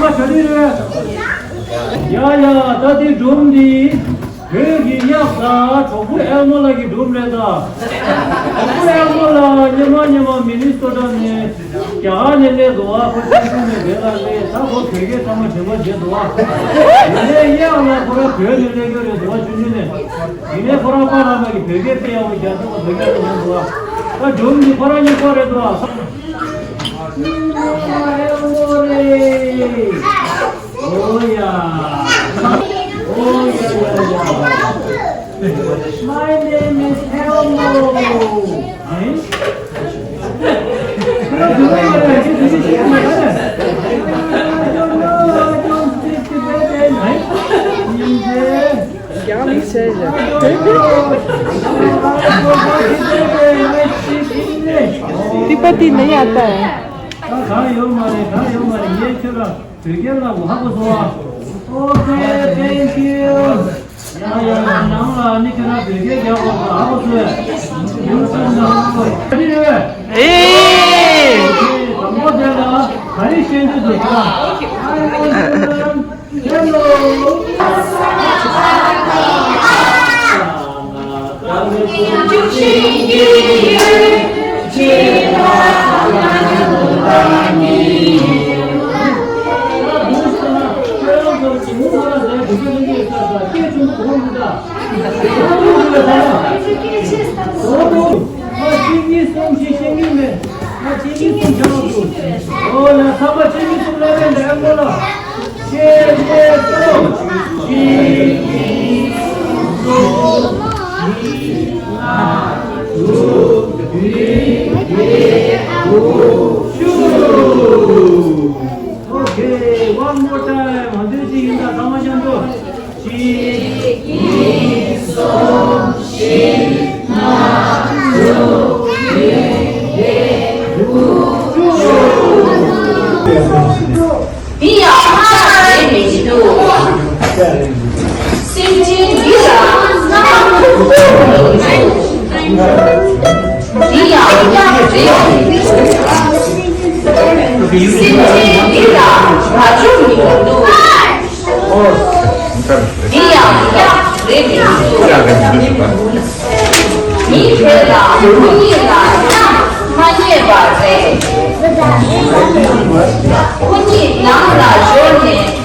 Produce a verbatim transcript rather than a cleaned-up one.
ཡ་ཡ། ད་དེ་སྒྲུང་འདི་བོད་ཀྱི་གཡག་དང་གྲོགས་པོ་ཨེལ་མོ་ལགས་ཀྱི་སྒྲུང་རེད་ད། གྲོགས་པོ་ཨེལ་མོ་ལགས་སྔོན་མ་སྔོན་མ་མི་ནི་སོ་ཊ་ནས་རྒྱ་གར་ནས་སླེབས་འདུག་བ། ཁོ་ཆུང་ཆུང་ནས་དེ་ལ་སླེབས། ད་ཁོ་བོད་སྐད་ཚང་མ་དྲན་པ་བརྗེད་འདུག་བ། དེ་ནས་གཡག་ལགས་ཁོ་རང་བོད་ནས་སླེབས་ཀྱི་རེད་འདུག་བ། ཆུང་ཆུང་ནས། དེ་ནས་ཁོ་རང་པཱ་ལགས་མ་གི་བོད་སྐད་དཔེ་ཡག་པོ་རྒྱག་ཐུབ་པ་བོད་སྐད་དུ་ཡོང་འདུག་བ། ད་སྒྲུང་འདི་ཁོ་རང་གཉིས་ཀ་རེད་འདུག་བ། Oh yeah. Oh yeah, yeah, yeah. My name is Elmo. Eh? I don't know, I don't speak Tibetan. Eh? Tibetan नहीं आता है। གང་ཡོད་མ་རེད། གང་ཡོད་མ་རེད། ངས་ཁྱོད་ལ་བོད་སྐད་ལ་ཧ་གོ་སོང་ཨ། Okay, thank you. ཡ་ཡ་ཡ། ནང་ལ་ནི་ཁྱོད་རང་བོད་སྐད་རྒྱག་དགོས་པ་ཧ་གོ་སོང་ཨ། ཡུམ་ཚང་ནང་ལ་ཨ་ནི་རེད། ཨེ། དང་པོ་དེ་ལ་ག་རེ་བཤད་འདོད་འདུག་ཨ། Hello. Okay, one more time. ཧ་འདོད་ཅིག་ཡིན་ད་ཚང་མ་མཉམ་དུ། གཅིག་གཉིས། གསུམ། བཞི། ལྔ། དྲུག་བདུན། བརྒྱད། དགུ། བཅུ། འདི་ཡང་སྔར་ལས་མི་འདུག་སེམས་ཅན་འདི་ལ་སྣང་བ་མི་འདུག་འདི་ཡང་སྐྱབས་རེད། སེམས་ཅན་འདི་ལ་དགའ་སྐྱོ་མི་འདུག་འདི་ཡང་སྐྱབས་རེད་མི་འདུག་མི་དེ་ལ་ཁོ་གཉིས་ལ་མཉམ་མ་རྙེད་པ་རེད། ཁོ་གཉིས་ནང་ལ་འབྱོར་ནས།